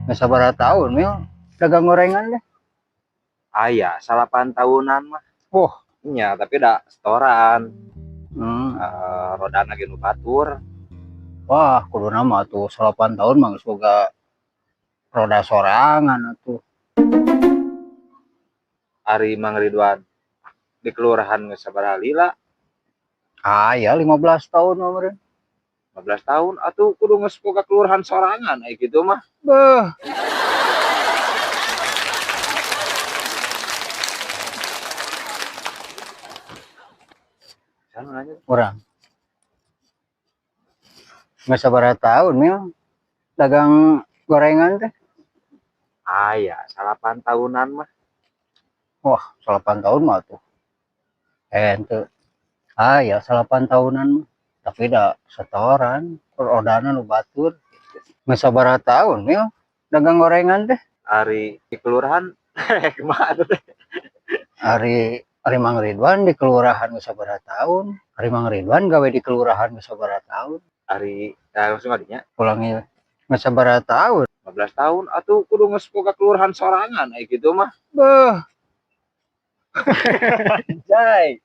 Geus sabaraha tahun, Mil, dagang gorengan deh? Aya 9 tahunan mah. Wah. Nya, tapi da setoran. Hmm. Rodana ge nu batur. Wah, kuduna mah tuh 9 tahun mah geus boga roda sorangan atuh. Ari Mang Ridwan di kelurahan geus sabaraha lila? Aya 15 tahun mah meureun. 15 tahun atuh kudu geus boga kelurahan sorangan ai kitu mah. Beuh. Saha nu nanya? Urang. Geus sabaraha tahun, Mil, dagang gorengan teh? Aya 9 tahunan mah. Wah, 9 tahun mah tuh. Henteu. Aya 9 tahunan mah. Tapi da setoran, rodana nu batur. Geus sabaraha tahun, Mil, dagang gorengan teh? Ari di kelurahan kumaha atuh teh? Ari Ari Mang Ridwan di kelurahan geus sabaraha tahun? Ari Mang Ridwan gawe di kelurahan geus sabaraha tahun? Ari langsung adinya. Ulangi, geus sabaraha tahun? 15 tahun atuh kudu geus boga kelurahan sorangan ai kitu mah. Beuh. Anjay.